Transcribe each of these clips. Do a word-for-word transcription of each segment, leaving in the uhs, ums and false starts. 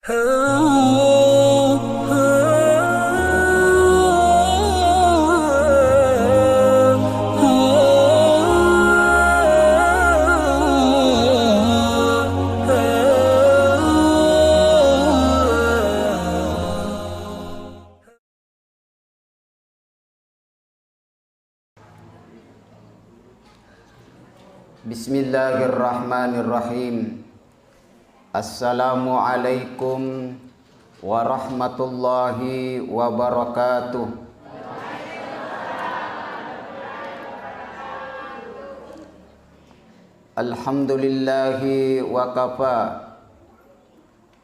Bismillahirrahmanirrahim. Warahmatullahi wabarakatuh. Alhamdulillahi wa kafa.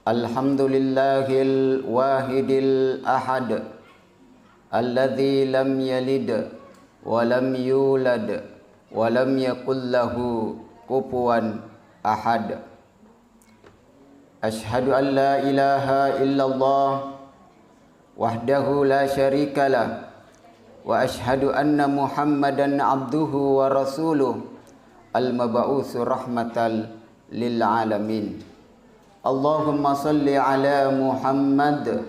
Alhamdulillahil wahidil ahad. Alladzi lam yalid wa lam yulad wa lam yakul lahu kufuwan ahad. Asyhadu an la ilaha illallah wahdahu la syarika lah, wa asyhadu anna Muhammadan abduhu wa rasuluh, al-mab'usu rahmatal lil alamin. Allahumma shalli ala Muhammad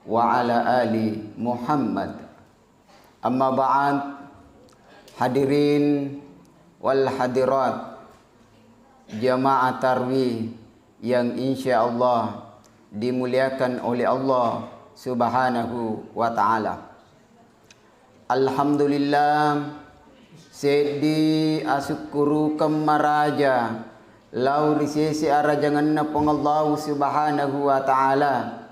wa ala ali Muhammad. Amma ba'd, hadirin wal hadirat, jamaah tarwih yang insya Allah dimuliakan oleh Allah Subhanahu wa Ta'ala. Alhamdulillah, seddi asukkurukeng maraja lao ri sese arajangenna Puang Allahu Subhanahu wa Ta'ala.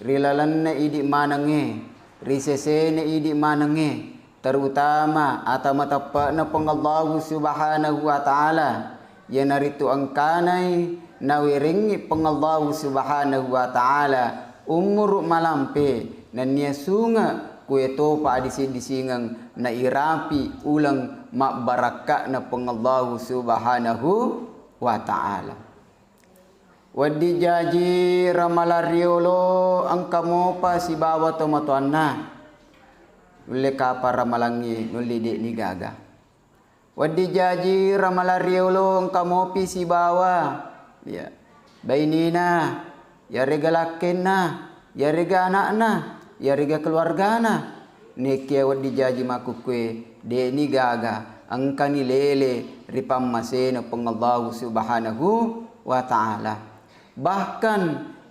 Ri lalenna idi manengnge, ri sesena idi manengnge, terutama ata mateppe'na Puang Allahu Subhanahu wa Ta'ala, iyanaritu engkanai nawerengngi Puang Allahu Subhanahu wa Ta'ala umuru malampe nennia sunge kuetopa adisi-disingeng nairapi uleng mabbarakka'na Puang Allahu Subhanahu wa Ta'ala. Wedding jaji Ramalang riolo engka mopa sibawa tomatoanna. Nulle kapang ramalangnge, nulle de'ni gaga. Wedding jaji Ramalang riolo engka mopi sibawa, ya, bainena, yarega lakkenna, yarega ana'na, yarega keluargana. Nekia wedding jaji makkukkue, de'ni gaga, engkani lele ri pammasena Puang Allahu Subhanahu wa Ta'ala. Bahkan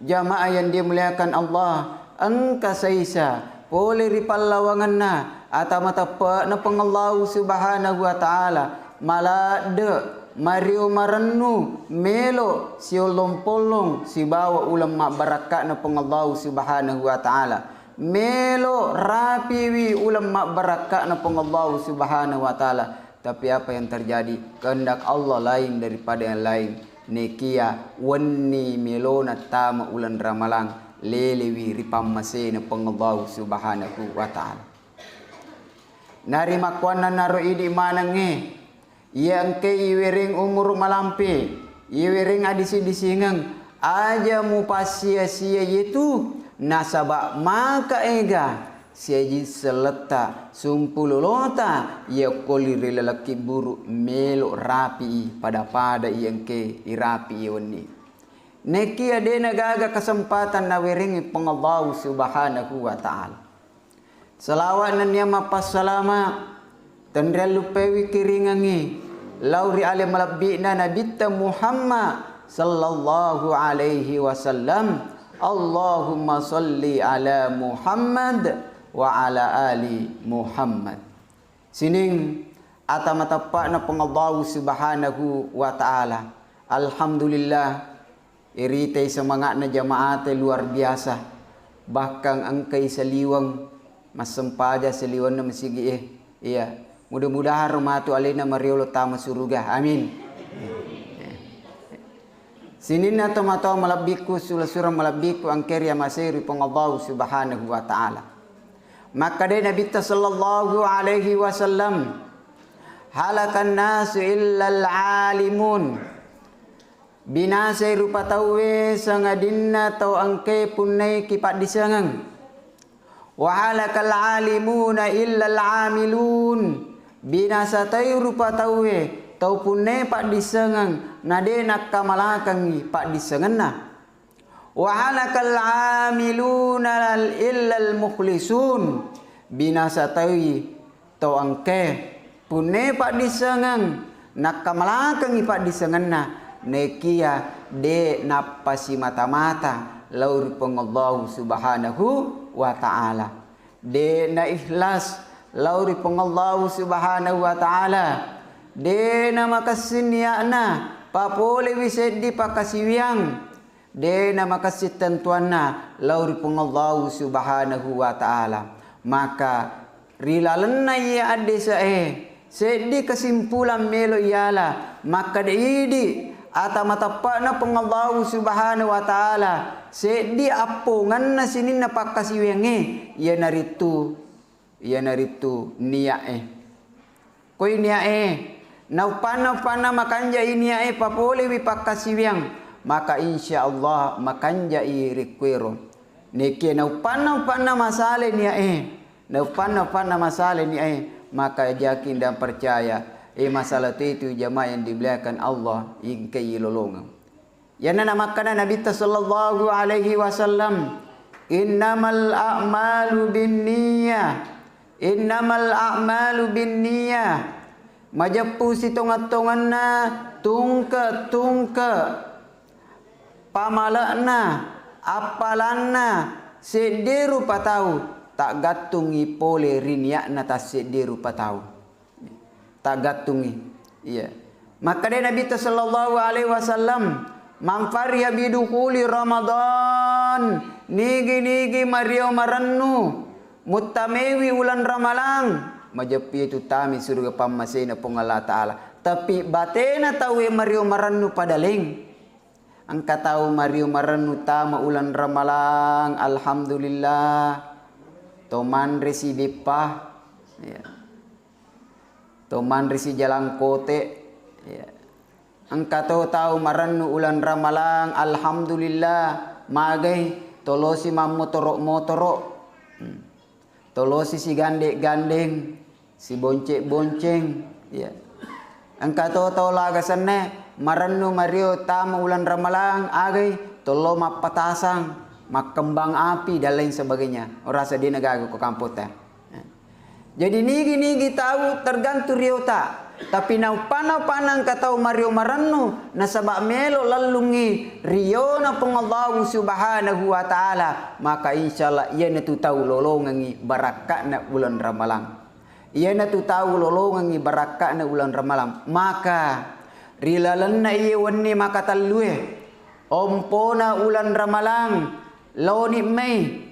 jamaah yang dimuliakan Allah, engka saisa pole ri pallawangenna ata mateppe'na Puang Allahu Subhanahu wa Ta'ala, maladde, mario marennu, melo siollong-pollong sibawa uleng mabbarakka'na Puang Allahu Subhanahu wa Ta'ala. Melo rapiwi uleng mabbarakka'na Puang Allahu Subhanahu wa Ta'ala. Tapi apa yang terjadi? Kehendak Allah lain daripada yang lain. Nekia wenni melona tama uleng Ramalang, lelewi ri pammasena Puang Allahu Subhanahu wa Ta'ala. Narimakkuannanaro idi manengnge, iya engke iwereng umuru malampe, iwereng adisi-disingeng, aja mupassia-sia yetu, nasaba maka ega siaji selletta, sumpulolota, iya koli ri laleng kibburu melo rapi'i, pada-pada iya engke irapi'i wenni. Nekia de'na gaga kesempatan nawerengngi Puang Allahu Subhanahu wa Ta'ala. Salawat nennia mappassalama, tenrialluppaiwi kiringengngi lao ri ale malebbi'na Nabitta Muhammad sallallahu alaihi wasallam. Allahumma salli ala Muhammad wa ala ali Muhammad. Sining ata mateppa'na Puang Allahu Subhanahu wa Ta'ala. Alhamdulillah, iritai semanga'na jama'ate luar biasa. Bahkan engkai saliweng massempajang saliwenna masigi'e. Iya, mudah-mudahan ro matu alena mariolo tama suruga. Amin. Sininna tomatoa malebbikku, sula-surang malebbikku, engkai riamasei ri Puang Allahu Subhanahu wa Ta'ala. Makkedai Nabitta sallallahu alaihi wasallam, "Halakan nasu illal alimun." Binasai rupa tauwe sangadinna tau engkae punnaiki paddisengeng. "Wa halakal alimuna illal amilun." Binasa toi rupa tauwe, tau punnae paddisengeng, na de nakkamalakengngi paddisengenna. Wa halakal amiluna illal mukhlisun. Binasa toi to engkae. Punne paddissengeng, nakkamalakengngi paddissengenna, nekia de nappasimata-mata lao ri Puang Allahu Subhanahu wa Ta'ala. De na ikhlas lao ri Puang Allahu Subhanahu wa Ta'ala. De na makessing nia'na, papolewi seddi pakkasiwiang. De na makessing tentuanna lao ri Puang Allahu Subhanahu wa Ta'ala. Maka ri lalenna iye addese'e, seddi kesimpulan melo iala, makkeda idi ata mateppa'na Puang Allahu Subhanahu wa Ta'ala, seddi appongenna sininna pakkasiwiangnge, iyanaritu Iyanaritu nia'e. Koi nia'e, nauppanna-uppanna makanja'i nia'e papolewi pakkasiwiang, maka insya Allah makanja'i rikkuero. Nekia nauppanna-uppanna masale nia'e, nauppanna-uppanna masale nia'e, maka yakin dan percaya, e, masalah tu itu jamaah yang dimuliakan Allah, ingkai lolongeng. Iyanana makkeda Nabitta sallallahu alaihi wasallam, "Innamal a'malu binniyah, innamal a'malu binniyah." Majeppu sitongeng-tongenna tungke-tungke pamale'na, appalanna sedde rupa tau, taggattungngi pole ri nia'na tassedde rupa tau. Taggattungngi. Iya. Makkeda Nabitta sallallahu alaihi wasallam, "Man fariha bidukhuli Ramadan, nigi-nigi mario marennu muttamewi uleng Ramalang, majeppu itu tami suruga pammasena Puang Allah Ta'ala." Tapi batena tauwe mario marennu pada leng. Engka tau mario marennu tama uleng Ramalang, alhamdulillah. To manre si beppa. Iya. To manre si jalangkote. Iya. Engka to tau marennu uleng Ramalang, alhamdulillah, magai tolosi mammotoro-motoro. Hmm. Tolosi sigande-gandeng, sibonce-bonceng. Iya. Engka to tau laga senne, marennu mario tama uleng Ramalang, agai tollo mappatasang, makkembang api, dan lain sebagainya. Orasa dena gaga ko kampotta. Jadi nigi-nigi tau tergantung riota. Tapi naupana-upana engka tau mario marennu, nasaba melo lellungngi riona Puang Allahu Subhanahu wa Ta'ala, maka insya Allah iyanatu tau lolongengngi barakka'na uleng Ramalang. Iyanatu tau lolongengngi barakka'na uleng Ramalang. Maka ri lalenna iye wenni makatellue, ompona uleng Ramalang, laoni mai.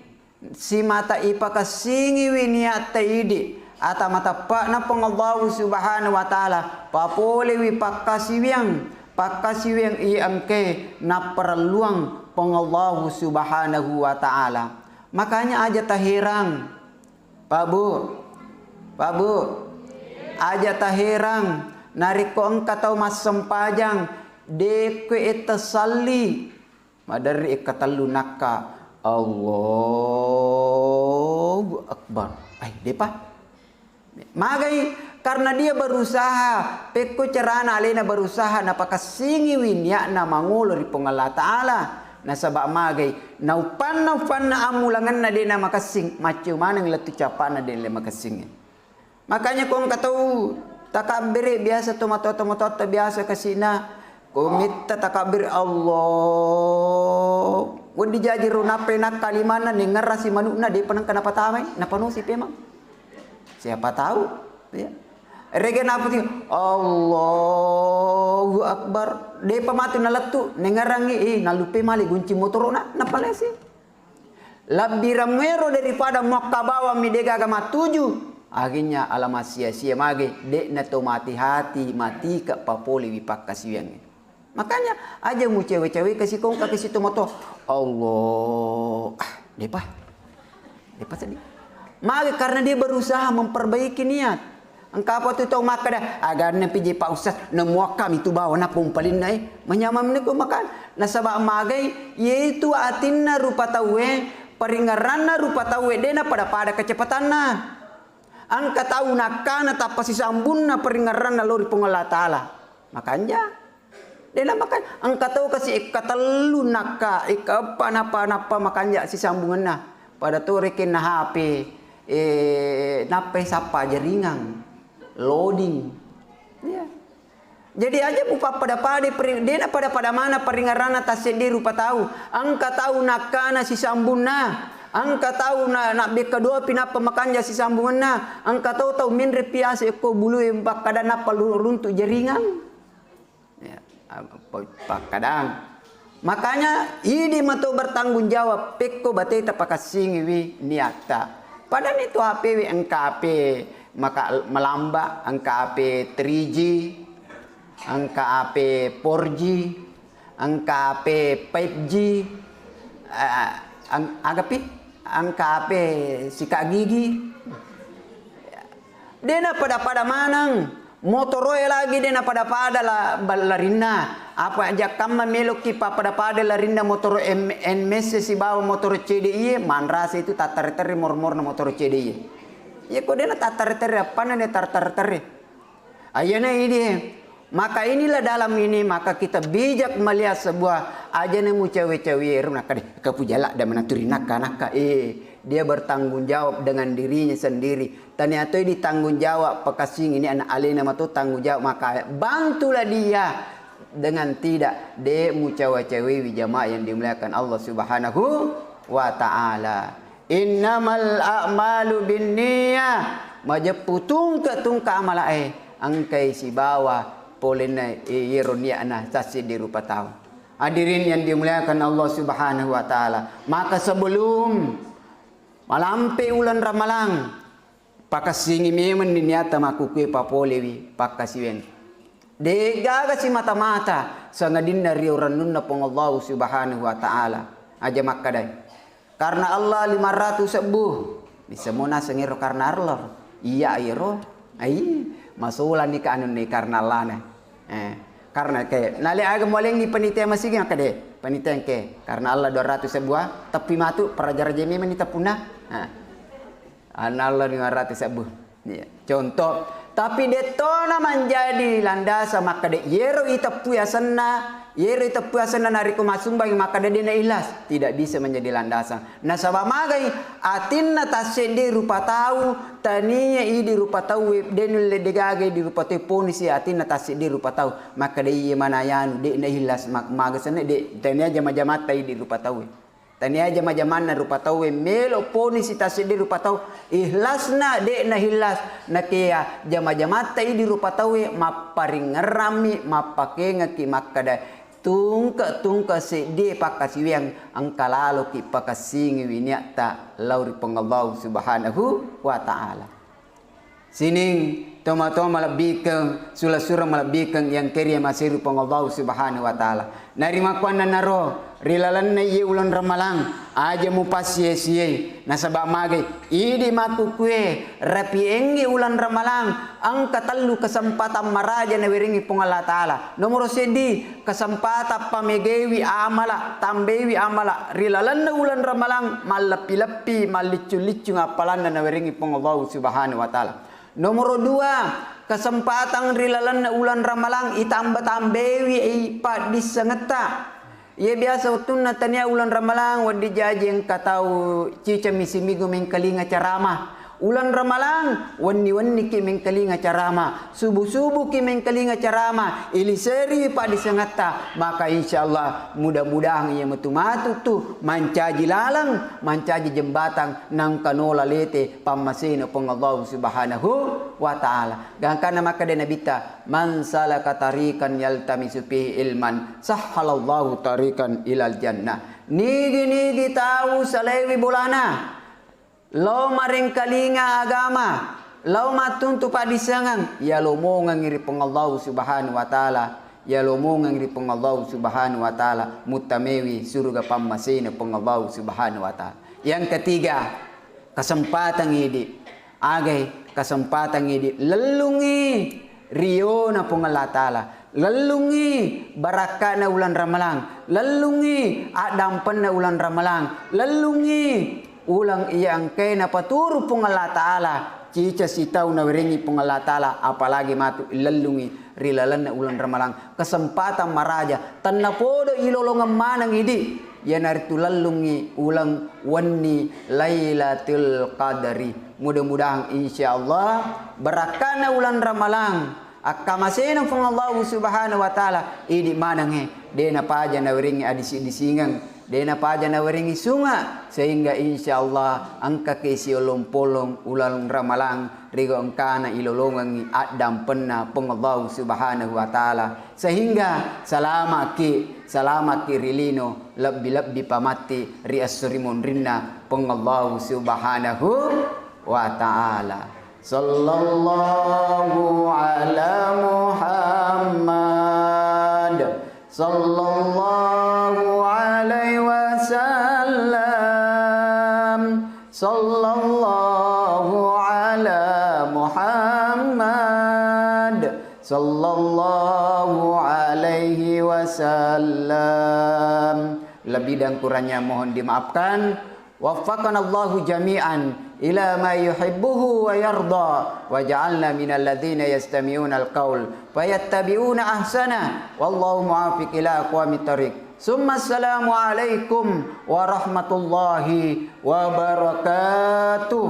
Simata ipakessingiwi niatta idi, ata mateppa'na Puang Allahu Subhanahu wa Ta'ala, papolewi pakkasiwiang, pakkasiwiang iya engkae napparelluang Puang Allahu Subhanahu wa Ta'ala. Makanya aja taherang, Pak Bu, Pak Bu, aja taherang narekko engka tau massempajang, dekko etta salli. Maderri ekkatellu nakka, Allahu Akbar. Ai, depa. Magai, karena dia berusaha, pekko carana alena berusaha napakessingiwi niatna mangolo ri Puang Allah Ta'ala. Nasaba magai, nauppanna-uppanna ammulangenna de namakessing, maccio maneng lettu capana de le makessingnge. Makanya ko engka tau takabbere biasa to matoa-tomatoatta biasa kasina, ko mitta takabbere Allah. Wedding jaji ro nappai nakka limanna nengngerrasi manukna depa nengka napatamai, napanosi pemang. Siapa tahu, ya. Rege naputi Allahu Akbar. Depa matu nalettu, nengngerangi, eh, nallupe male gunci motorona, napalesi. Labbi rammuero daripada muakka bawang mi de gaga matuju. Akhirnya alama sia-sia mage, de'na to mati hati, matika papole wi pakkasiwiangnge. Makanya aja mucewe-cewe ke sikongka ke situ moto. Allah, ah, depa. Depa sedih. Mage karena dia berusaha memperbaiki niat. Engka apa tu tau makkeda, "Aganna pije Pak Ustaz, namuakka mi tu bawa nappa umpalinna, eh." Manyamang meniko makan. Nasaba magai, yaitu atinna rupa tauwe, paringerranna rupa tauwe, de napada-pada kecepatanna. Engka tau nakkana tappa sisambunna paringerranna lao ri Puang Allah Ta'ala. Makanja. Dena maka engka tau kasi ekka tellu nakka, ekka eppa nappa, nappa makanja sisambungenna. Pada to rekeng na H P, eh, nappai sappa jaringang, loading. Iya. Jadi aja mupappada-pada peri-, dena pada-pada mana paringerranna tasseddi rupa tau. Engka tau nakkana sisambunna, engka tau na, nabbekka doapi nappa makanja sisambungenna, engka tau, tau menre piase ekko bulue pakkada nappa lu-, runtu jaringang. Ya, apa, pakkadang. Makanya, idi mato bertanggung jawab, pekko bateta pakassingiwi niatta. Padani tu H P wi engka H P maka malamba, engka H P three G, engka H P four G, engka H P five G, eh, ang-, agapi? Engka H P sikat gigi. Dena pada-pada maneng. Motoroe lagi dena pada-pada la-, ba-, larinna. Apa aja kamma meloki pappada-pada larinna motoro M-, N M A X sibawa motoro C D I e, manrasa itu tattare-tare mor-morna motoro C D I e. Iya ko dena tattare-tare, apana ne tattare-tare? Ayana ini, maka inilah dalam ini, maka kita bijak melihat sebuah, ajana mucawe-cawe ero nakkade, kapu jala da manaturi nakka-nakka. Eh, dia bertanggung jawab dengan dirinya sendiri. Tania toi ditanggung jawab, pakassingi ni anak alena mato tanggung jawab, maka bantulah dia dengan tidak, de mucawa-cawewi jamaah yang dimuliakan Allah Subhanahu wa Ta'ala. Innamal a'malu binniyah. Majeppu tungke-tungke amalae engkai sibawa polenna iyero niatna sassiddi rupa tau. Hadirin yang dimuliakan Allah Subhanahu wa Ta'ala, maka sebelum malampe uleng Ramalang, pakassingi memeng ni niatta makkukue papolewi pakkasiwiang. De'gaga simata-mata sangadinna rio rannunna Puang Allahu Subhanahu wa Ta'ala. Aja makkadai, karena Allah lima ratus sebbu. Bisa mo naseng ero karena Allah. Iya ero. Ai, masola ni ka anunni karena Allah na. Eh, karena ke, nale aga molengi panitia masigi makkade, panitia ke, karena Allah dua ratus sebbu, tapi matu peraja-raja memang ni teppunna. Nah. Anallo lima ratus sebbu. Iya. Contoh, tapi dettona manjadi landasan makkeda, yero iteppui asenna, yero iteppui asenna narekko massumbangi makkeda de na ikhlas, tidak bisa menjadi landasan. Nasaba magai, atinna tasseddi rupa tau, tania idi rupa tauwe, de nulle degaga idi rupa tau, ponisi atinna tasseddi rupa tau, makkeda iye manayanu, de na ikhlas, mak-, maga senna de, tania jama-jamatta idi rupa tauwe. Tania jama-jamanna rupa tauwe, melo ponisi tasseddi rupa tau, ikhlasna de'na ikhlas, nakea jama-jamatta idi rupa tauwe, mapparingngerrammi, mappakengekki makkeda, tungke-tungke seddie pakkasiwiang engka laloki pakessingiwi niatta lao ri Puang Allahu Subhanahu wa Ta'ala. Sining tomatoa malebbikeng, sula-sura malebbikeng yang keria maseru Puang Allahu Subhanahu wa Ta'ala. Narimakkuannanaro, ri lalenna iye uleng Ramalang, aja mupassiye-siye, nasaba magai, idi makkukue, rapiengngi uleng Ramalang, engka tellu kesempatan maraja nawerengngi Puang Allah Ta'ala. Nomoro seddi, kesempatan pamegewi amala, tambewi amala ri lalenna uleng Ramalang, malleppi-leppi, malliccu-liccung appalanna nawerengngi Puang Allahu Subhanahu wa Ta'ala. Nomoro dua, kesempatan ri lalenna uleng Ramalang itamba-tambewi paddissengetta. Iye biasa wettunna tania uleng Ramalang, wedding jaji engka tau ciceng misi-, minggu mengkalinga ceramah. Uleng Ramalang, wenni-wenniki mengkalinga ceramah, subuh-subuhki mengkalinga ceramah, iliseriwi paddisengetta, maka insyaallah mudah-mudahan iya matu-matu tu mancaji laleng, mancaji jembatang, nangka nola lete pammasena Puang Allahu Subhanahu wa Ta'ala. Gangkanna makkeda Nabitta, "Man salaka tariqan yaltamisu fihi ilman, sahhalallahu tariqan ilal jannah." Nigi-nigi tau salewi bolana, lao marengkalinga agama, lao mattuntu paddissengeng, yalomongengngi ri Puang Allahu Subhanahu wa Ta'ala, yalomongengngi ri Puang Allahu Subhanahu wa Ta'ala, muttamewi suruga pammasena Puang Allahu Subhanahu wa Ta'ala. Yang ketiga, kesempatan idi. Agai kesempatan idi, lellungngi riona Puang Allah Ta'ala, lellungngi barakka'na uleng Ramalang, lellungngi addampenna uleng Ramalang, lellungngi uleng iya engkae napaturu Puang Allah Ta'ala, Cica sitau nawerengngi Puang Allah Ta'ala, apalagi matu illellungngi ri lalenna uleng Ramalang. Kesempatan maraja, tennapodo ilolongeng maneng idi, iyanaritu lellungngi uleng wenni Lailatul Qadri. Mudah-mudahan insyaallah barakkana uleng Ramalang, akkamasena Puang Allah Subhanahu wa Ta'ala, idi manengnge, de napaja nawerengngi adisi-disingeng, de napaja nawerengngi sunga, sehingga insyaallah engkaki siolong-polong uleng Ramalang, rigo engkana ilolongengngi addampenna Puang Allah Subhanahu wa Ta'ala, sehingga salamaki, salamaki ri lino, lebbi-lebbi pamatti ri esso rimunrinna Puang Allah Subhanahu wa Ta'ala. Sallallahu ala Muhammad. Sallallahu alaihi wasallam. Sallallahu ala Muhammad. Sallallahu alaihi wasallam. Lebih dan kurangnya mohon dimaafkan. Waffaqanallahu jami'an ila ma yuhibbuhu wa yarda, wa ja'alna minal ladzina yastami'unal qaul fayattabi'una ahsana. Wallahu muwaffiq ila aqwamit thariq. Summa assalamu alaikum warahmatullahi wabarakatuh.